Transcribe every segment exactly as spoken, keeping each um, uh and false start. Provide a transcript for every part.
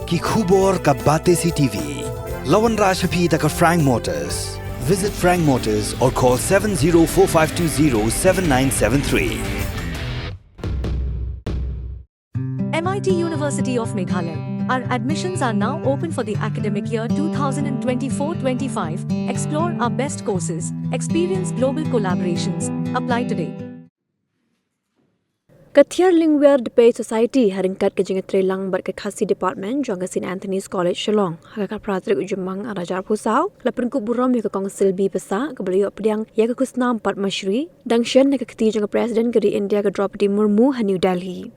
Ki khubor ka Batesi TV. La wanrah sha phi da ka Frank Motors. Visit Frank Motors or call seven zero four five two zero seven nine seven three. M I T University of Meghalaya. Our admissions are now open for the academic year two thousand twenty-four twenty-five. Explore our best courses, experience global collaborations. Apply today. Ka Thiar Lyngwiar Dpei Society ha ryngkat ka jingïatreilang bad ka Khasi Department jong ka Saint Anthony's College Shillong, ha ka khatphra tarik u Jymmang arhajar arphew saw, la pynkup burom ïa ka Kong Silby Passah kaba la ïoh pdiang ïa ka khusnam Padma Shri, dang shen na ka kti jong ka President ka ri India ka Droupadi Murmu ha New Delhi.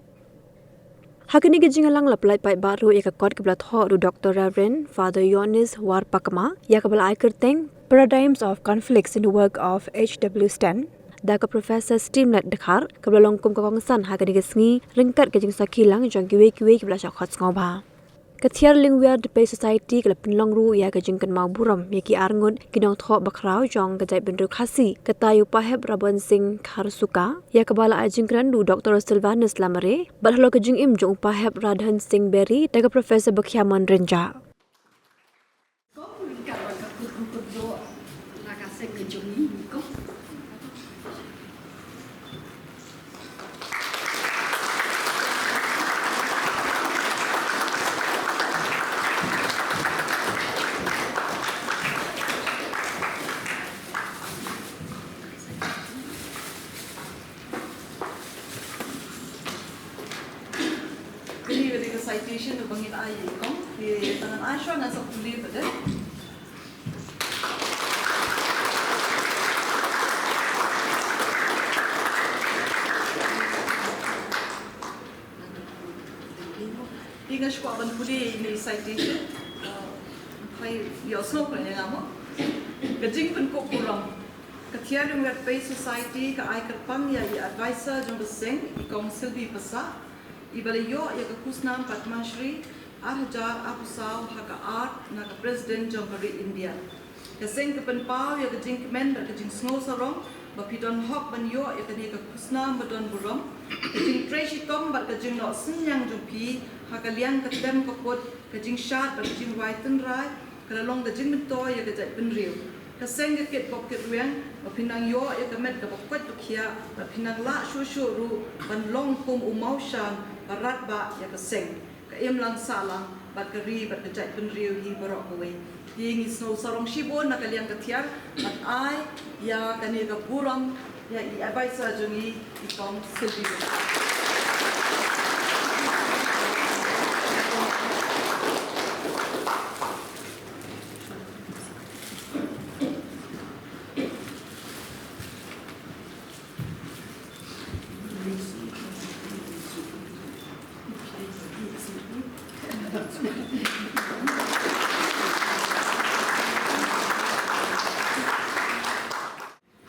Ha kane ka jingïalang la pynlait paidbah ruh ïa ka kot kaba la thoh da u Doctor Reverend Father Yonis Warpakma, ïa kaba la ai kyrteng Paradigms of Conflicts in the Work of H W Sten da ka Professor Steamlet Dkhar, kaba la long kum ka kongsan ha kane ka sngi ryngkat ka jingsakhi lang jong kiwei kiwei kiba la shah khot sngewbha. Ka Thiar Lyngwiar Dpei Society ka la pynlong ruh ïa ka jingkynmaw burom ïa ki arngut ki nongthoh bakhraw jong ka jaitbynriew Khasi, katai u Pahep Rabon Singh Kharsuka, ïa kaba la ai jingkren da u Doctor Sylvanus Lamare, bad halor ka jingim jong u Pahep Radhan Singh Berry da ka Professor Bakhiamon Rynjah. Kane ka dei ka citation ba ngin ai ïa i kong. Te tang ngan ai shuwa, ngan sa pule pat de. Te nga shu kwah ban pule ïa ine i citation. Uh, phai ïohsngew khlem ïa nga mo. Ka jingpynkup burom. Ka Thiar Lyngwiar Dpei Society ka ai kyrpang ïa i advisor jong ka seng, i Kong Silby Passah, iba la ïoh ïa ka khusnam Padma Shri arhajar arphew saw ha ka art na ka President jong ka ri India. Ka seng ka pynpaw ïa ka jingkmen bad ka jingsngewsarong ba phi don hok ban ïoh ïa kane ka khusnam ba don burom. Ka jingtrei shitom bad ka jingnoh synñiang jong phi ha ka liang ka tem ka put, ka jingshad bad ka jingrwai tynrai, ka la long ka jingmyntoi ïa ka jaitbynriew. Ka seng ka kitbok kitrwiang ba phin nang ïoh ïa ka met kaba koit ba khiah, ba phin nang lah shuh shuh ruh ban long kum u mawshan ba radbah ïa ka seng, ka imlang sahlang bad ka ri bad ka jaitbynriew hi baroh kawei. Te ngi sngewsarong shibun na ka liang ka Thiar ban ai ïa kane ka burom ïa i advisor jong ngi, i Kong Silby.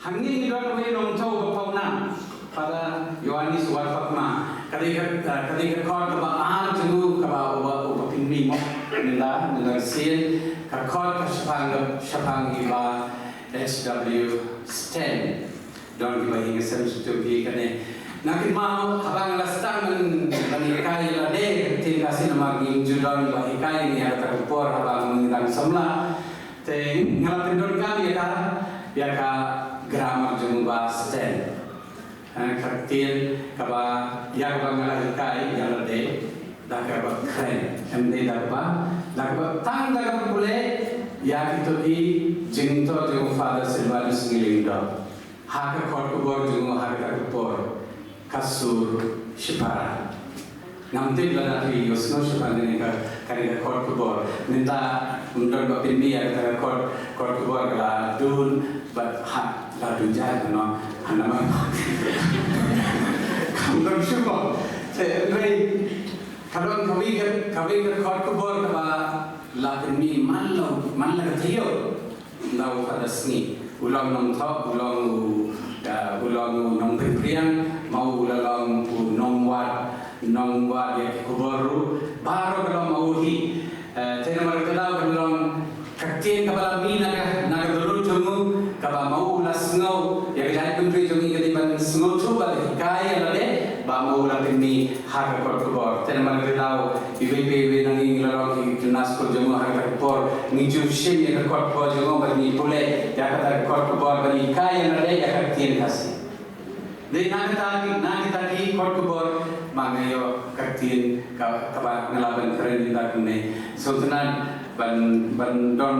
Hangne ngi don uwei u nongthoh uba pawnam, Father Yohanis Warpakma. Ka dei ka, ka dei ka kot kaba ar jong u kaba uba, uba pynmih mo. Mynta, mynta sien ka kot ka shaphang, ka shaphang ïa i Bah H W Sten. Don kiba ïeng sngewsih ïa kane. Nga kynmaw haba nga la sdang ban, ban hikai ïa lade ka ktien Khasi namar ngim ju don ba hikai ïa ngi ha kata ka por haba ngi dang samla. Te nga la pyndonkam ïa ka, ïa ka grammar jong u Bah Sten. Eh, ka ktien kaba, ïa kaba nga la hikai ïa lade da kaba kren, em dei da kaba, da kaba tang da kaba pule ïa kito ki jingthoh jong u Father Silvanus Ïing Lyngdoh. Ha ka kot khubor jong u ha kata ka por, ka sur shipara. Ngam tip lada phi ïohsngew shaphang kane ka, kane ka kot khubor. Mynta ym don ba pynmih ïa kata ka kot, kot khubor ka la dun, bad ha la dun jait, no. Hana ma. Kam don shuh ba. Te hynrei ka don kawei ka, kawei ka kot khubor kaba la pynmih man la, man la ka taïew. Ynda u Father Sngi u long nongthoh, u long u, ah, u long u nongpynpriang, ma u la long u nongwad, nongwad ïa ki khubor ruh, baroh ka long ma u hi. Eh, te namar kata ka long ka ktien kaba la mih na ka, na ka dohnud jong u, kaba ma u la sngew ïa ka jaitbynriew jong ngi ka dei ban sngewthuh bad hikai ïa lade, ba ma u la pynmih ha ka kot khubor. Te namar kata iwei pa iwei na ngi ngi la long Ki khynnah skul jong nga ha kata ka por ngi ju shim ïa ka kot khubor jong nga bad ngi pule ïa kata ka kot khubor bad ngi kai ïa lade ïa ka ktien Khasi. Dei na kata ki, na kita ki kot khubor ba nga ïoh ka ktien ka, kaba nga lah ban kren ïa kata kumne. Sngewtynnat ban, ban don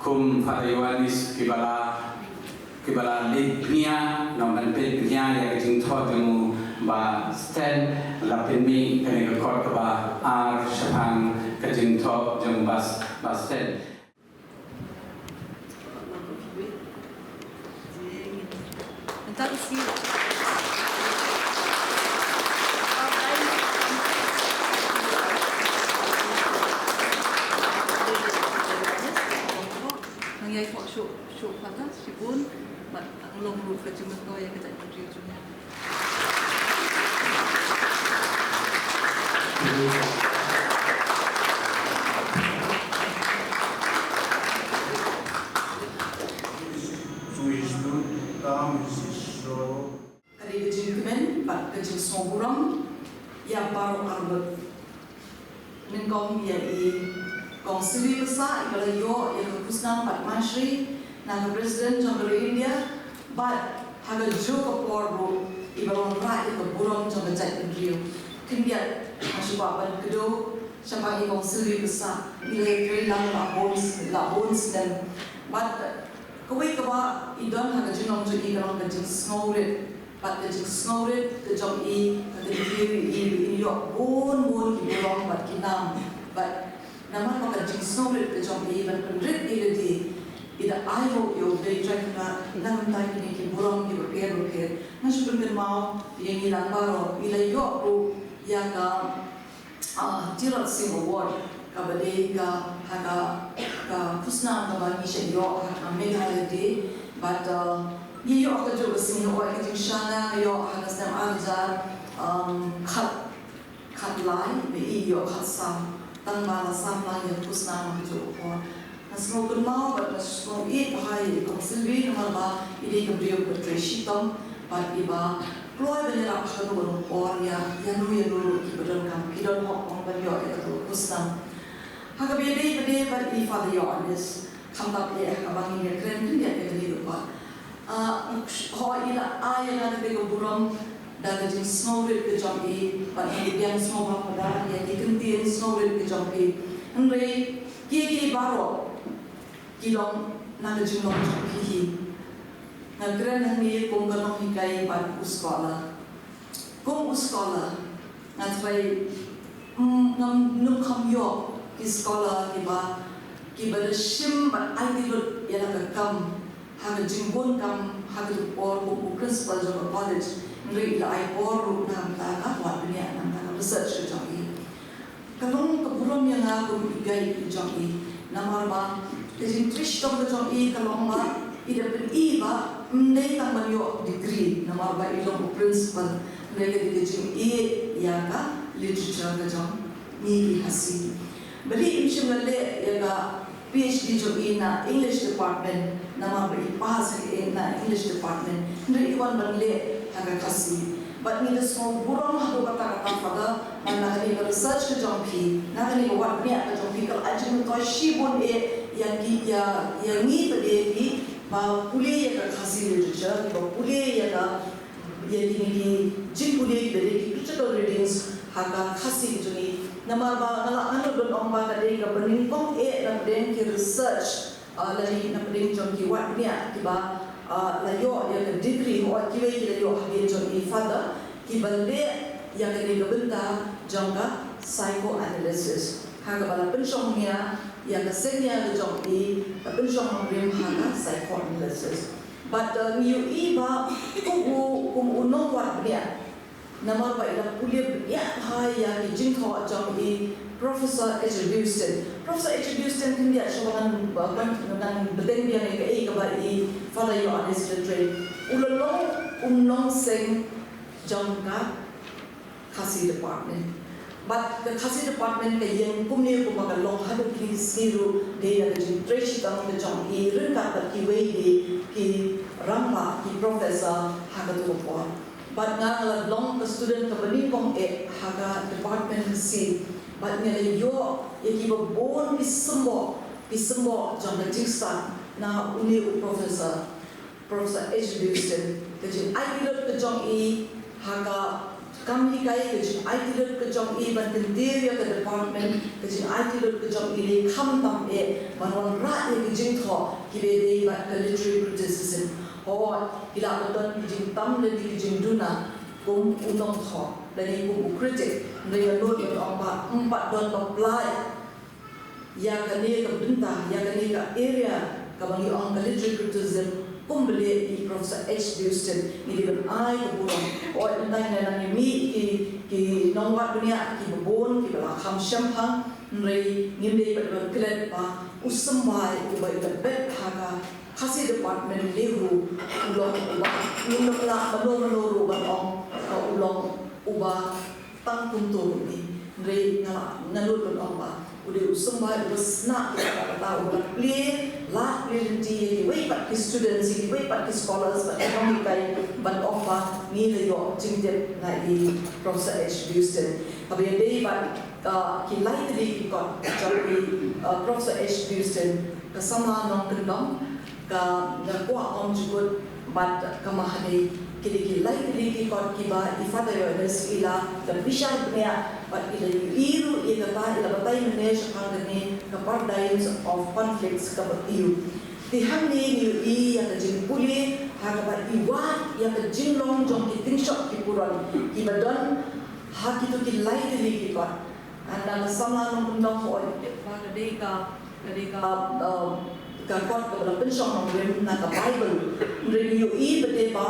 kum Father Ïoannis kiba la, kiba la leit bniah, nongpynpeit bniah ïa ka jingthoh jong u Bah Stan, la pynmih kane ka kot kaba ar shaphang ka jingthoh jong u Bah, Bah Stan. Nang ïai thoh shuh shuh Father shibun bad nang long ruh ka jingmyntoi ïa ka jaitbynriew jong ngi. Ka dei ka jingkmen bad ka jingsngewburom ïa baroh arngut. Nyngkong ïa i Kong Sylvie Pyrshah iba la ïoh ïa ka khusnam bad mynsngi na ka President jong ka ri India bad ha kajuh ka por ruh iba wanrah ïa ka burom jong ka jaitbynriew. Khyndiat nga shu kwah ban kdew shaphang i Kong Sylvie Pyrshah, i la ïatrei lang la bun, la bun snem. Bad kawei kaba i don ha ka jinglong jong i ka long ka jingsngewrit. Bad ka jingsngewrit ka jong i ka kyntiew ïa i ba in ïoh bun bun ki burom bad ki nam. Bad namar ba ka jingsngewrit ka jong i ban pynrit ïa lade, i da ai ruh ïa U Blei Trai Kynrad na ka bynta kine ki burom kiba pher bapher. Nga shu pynkynmaw ïa ngi lang baroh, i la ïoh ruh ïa ka ah, Tirot Singh Award, kaba dei ka, ha ka, ka khusnam kaba ngi shait ïoh ha ka Meghalaya Day, bad, ah, ngi ïoh kajuh ka sing, ïoh ka jingshang, ïoh ha ka snem ar hajar, um, khat, khatlai, ba i ïoh khatsaw, tang ba la sam lang ïa ka khusnam ha kajuh ka por. Nga sngewkynmaw bad nga sngewïeit bha ïa i Kong Sylvie namar ba i dei ka briew ba trei shitom bad iba kloi ban ïarap ha kano kano ka por ïa ïano ïano ruh kiba donkam, ki don hok ban ïoh ïa kato ka khusnam. Ha kaba ïadei pat de bad i Father Ïoannis, khamtam eh ha kaba ngin ïakren khyndiat ïa kane ka por. Ah, hooid, i la ai ïa nga kata ka burom da ka jingsngewrit ka jong i, bad nga pdiang sngewbha ïa ki kyntien sngewrit ka jong i. Hynrei kiei kiei baroh ki long na ka jinglong jong phi hi. Nga kren hangne kum ka nonghikai bad u scholar. Kum u scholar, nga tharai, mm, ngam, ngam kham ïoh ki scholar kiba, kiba da shim bad aiti lut ïa la ka kam ha ka jingbun kam ha ka por kum u principal jong ka college. Hynrei i la ai por ruh na ka bynta ka wad bniah, na ka bynta ka research ka jong i. Ka long ka burom ïa nga kum i guide ka jong i. Namar ba ka jingtrei shitom ka jong i ka long ba i da pyni ba ym dei tang ban ïoh degree namar ba i long u principal, hynrei ka dei ka jingïeit ïa ka literature ka jong ngi ki Khasi. Balei im shym la leh ïa ka PhD jong i na English department, namar ba i pass ha ka na English department, hynrei i wan ban leh ha ka Khasi. Bad ngi da sngewburom haduh katta katta Father, namar na kane ka research ka jong phi, na kane ka wad bniah ka jong phi, ka la ai jingmyntoi shibun eh ïa ki, ïa, ïa ngi pat de kiba pule ïa ka Khasi literature, kiba pule ïa ka, ïa kine ki jingpule kiba dei ki critical readings ha ka Khasi ka jong i. Namar ba nga la, nga la don ong ba ka dei kaba nyngkong eh na pdeng ki research, ah, lane na pdeng jong ki wad bniah kiba, ah, la ïoh ïa ka degree, hooid kiwei ki la ïoh hadien jong i Father, kiba leh ïa kane ka bynta jong ka psychoanalysis. Ha kaba la pynshong nia ïa ka seng nia ka jong i, la pynshong nongrim ha ka psychoanalysis. Bad, uh, ngi ïohi ba kum u, kum u nongwad bniah, namar ba i la pule bniah bha ïa ki jingthoh jong i Professor H. Dewston. Professor H. Dewston khyndiat shuwa ngan, ba, ngan, ngan bteng biang ïa kaei kaba i Father Ïoannis Lettre. U la long u nongseng jong ka Khasi Department. Bad ka Khasi Department ka ïeng kumne kumba ka long haduh kine ki sngi ruh, dei na ka jingtrei shitom ka jong i ryngkat bad kiwei de ki rangbah, ki professor ha kato ka por. Bad nga nga la long ka student kaba nyngkong eh ha ka Department Khasi. Bad ngi la ïoh ïa kiba bun ki symboh, ki symboh jong ka jingstad na une u professor, Professor H. Dewston, ka jingaiti lut ka jong i ha ka kam hikai, ka jingaiti lut ka jong i ban kyntiew ïa ka department, ka jingaiti lut ka jong i lei khamtam eh ban wanrah ïa ki jingthoh kiba dei bad ka literary criticism. Hooid, ki la don ki jingtam lane ki jingduna kum u nongthoh lane kum u critic, hynrei nga nud ban ong ba ym pat don ba pynlait ïa kane ka bynta, ïa kane ka area kaba ngi ong ka literary criticism, kumba leh i Professor H. Dewston. Ngi dei ban ai ka burom. Hooid, mynta ngi la nang ïa mih ki, ki nongwad bniah kiba bun kiba la kham shemphang, hynrei ngim dei ban klet ba u symbai uba i la bet ha ka Khasi department lehru u long uba, ngim lah mano mano ruh ban ong ba u long uba tang kumto ruh. Hynrei nga, nga nud ban ong ba u dei u symbai uba sna ïa kata, uba la plie lad plie lynti ïa kiwei pat ki students, ïa kiwei pat ki scholars bad ki nonghikai, ban ong ba ngi la ïoh jingtip na i Professor H. Dewston. Haba ïadei bad, uh, ki lai tylli ki kot jong i, uh, Professor H. Dewston, ka samla nongkyndong, ka, ka kwah ong jukut bad ka Mahadei, ki dei ki lai tylli ki kot kiba i Father Ioannis i la, i la bishar bniah bad i la ïohi ruh ïa kata, i la batai mynne shaphang kane ka paradigms of conflicts kaba ïoh. Te hangne ngi ïohi ïa ka jingpule ha kaba i wad ïa ka jinglong jong ki tyngshop ki puron kiba don ha kito ki lai tylli ki kot. Hynda ka samla nongkyndong, hooid, ba ka dei ka, ka dei ka, uh, ka kot kaba la pynshong nongrim na ka Baibl. Hynrei ngi ïohi pat de ba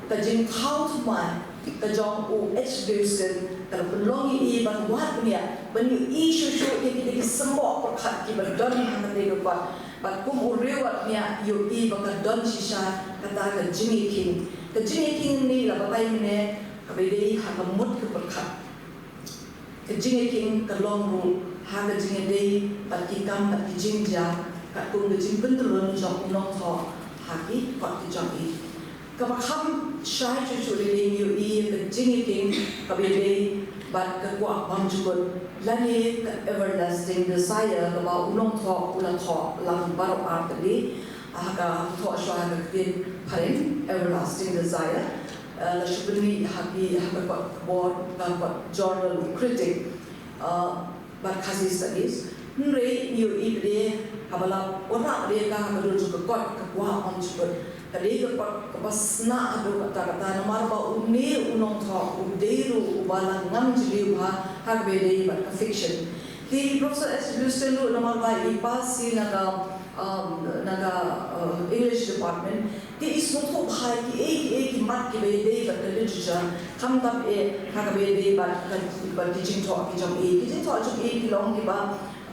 ka jingthaw thymmai ka jong u H. Dewston ka la pynlong ïa i ban wad bniah, ban ïohi shuh shuh ïa kita ki symboh pyrkhat kiba don ha kata ka kot. Bad kum u riewwad bniah ïohi ba ka don shisha kata ka jingïakhing. Ka jingïakhing ni la batai mynne kaba dei ha ka mut ka pyrkhat. Ka jingïakhing ka long ruh ha ka jingïadei bad ki kam bad ki jingjia, katkum ka jingpyntyllun jong u nongthoh ha ki kot ki jong i. Kaba kham shai shuh shuh lei lei ngi ïohi ka jingïakhing kaba ïadei bad ka kwah bam jukut lane ka everlasting desire kaba u nongthoh u la thoh lang baroh artylli, ha ka thoh shuwa ha ka ktien phareng, everlasting desire. Uh, la shu pynmih ha ki, ha ka kot khubor, ka kot journal u Critic, uh, bad Khasi Studies. Hynrei ngi ïohi pat de haba la wanrah pat de ka ha ka dur jong ka kot Ka Kwah Bamjukut, ka dei ka kot kaba sna haduh katta katta namar ba une u nongthoh u dei ruh uba la ngam jylliew bha ha kaba ïadei bad ka fiction. Te i Professor H. Dewston ruh namar ba i pass hi na ka, um, na ka, uh, English department, te i sngewthuh bha ïa kiei kiei ki mat kiba ïadei bad ka literature, khamtam eh ha kaba ïadei bad ka, bad ki jingthoh ki jong i. Ki jingthoh jong i ki long kiba,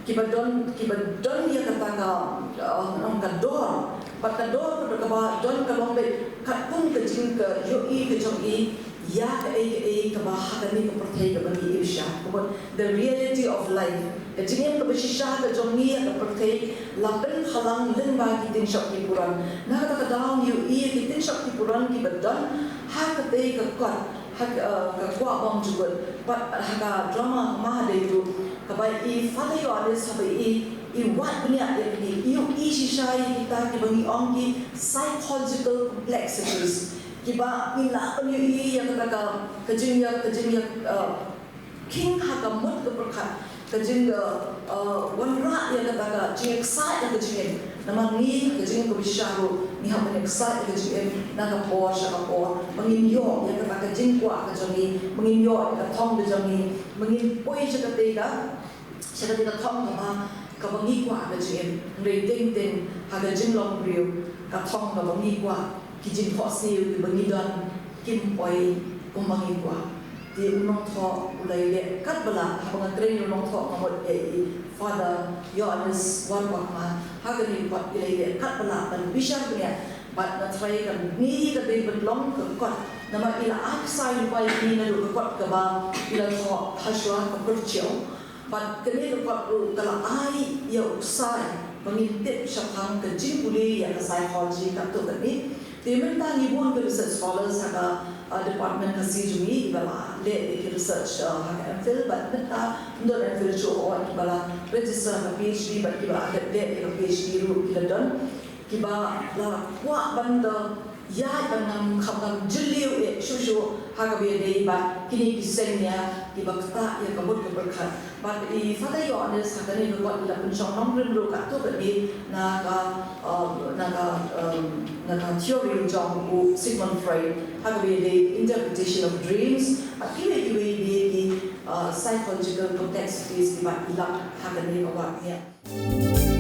kiba don, kiba don ïa kata ka, uh, nang ka dor. Bad ka dor kaba don ka long beit katkum ka jing, ka ïohi ka jong i ïa kaei kaei kaba ha kane ka pyrthei kaba ngi im sha. Ka mut the reality of life. Ka jingim kaba shisha ka jong ngi ha ka pyrthei la pynphalang lyngba ki tyngshop ki puron. Na kata ka daw ngi ïohi ki tyngshop ki puron kiba don ha katei ka kot, ha ka, uh, Ka Kwah Bamjukut, bad ha ka drama Mahadei ruh, kaba i Father Ioannis haba i, i wad bniah ïa kine, i ïohi shisha ïa kita kiba ngi ong ki psychological complexities. Kiba ngi lah ban ïohi ïa kata ka, ka jingïa, ka jingïa, uh, khing ha ka mut ka pyrkhat, ka jing, uh, uh, wanrah ïa kata ka jingïaksaid ha ka jingim. Namar ngi ha ka jingim kaba shisha ruh ngi hap ban ïaksaid ha ka jingim na ka por sha ka por, ba ngin ïoh ïa kata ka jingkwah ka jong ngi, ba ngin ïoh ïa ka thong ka jong ngi, ba ngin poi sha katei ka, sha katei ka thong kaba, kaba ngi kwah ha ka jingim. Hynrei teng teng ha ka jinglong briew, ka thong kaba ngi kwah, ki jingthohsiew kiba ngi don kim poi kumba ngi kwah. Te u nongthoh u la ïaleh katba lah, haba nga kren ïa u nongthoh nga mut ïa i Father Ioannis Warkwah Kma, ha kane ka kot i la ïaleh katba lah ban bishar bniah bad nga tharai kane hi ka dei ban long ka kot, namar i la ai ksai lypa ïa ngi naduh ka kot kaba i la thoh hashwa, Ka Pyrchew. Bad kane ka kot ruh ka la ai ïa u ksai ba ngin tip shaphang ka jingpule ïa ka psychology katto katne. Te mynta ngi bun ki research scholars ha ka, uh, department Khasi jong ngi kiba la leh ïa ki research, uh, ha ka M.Phil, bad mynta Don Andrew Cho, kiba la register ka PhD bad kiba la dep leh ka PhD ruh ki la don, kiba la kwah ban da ïaid ban ngam kham ngam jylliew eh shuh shuh ha kaba ïadei bad kine ki seng nia kiba ktah ïa ka mut ka pyrkhat. Bad i Father Ïoannis ha kane ka kot i la pynshong nongrim ruh katto katne na ka, um, na ka, um, na ka theory jong u Sigmund Freud ha kaba ïadei interpretation of dreams, bad kiwei kiwei de ki, uh, psychological complexities kiba i lap ha kane ka wat nia.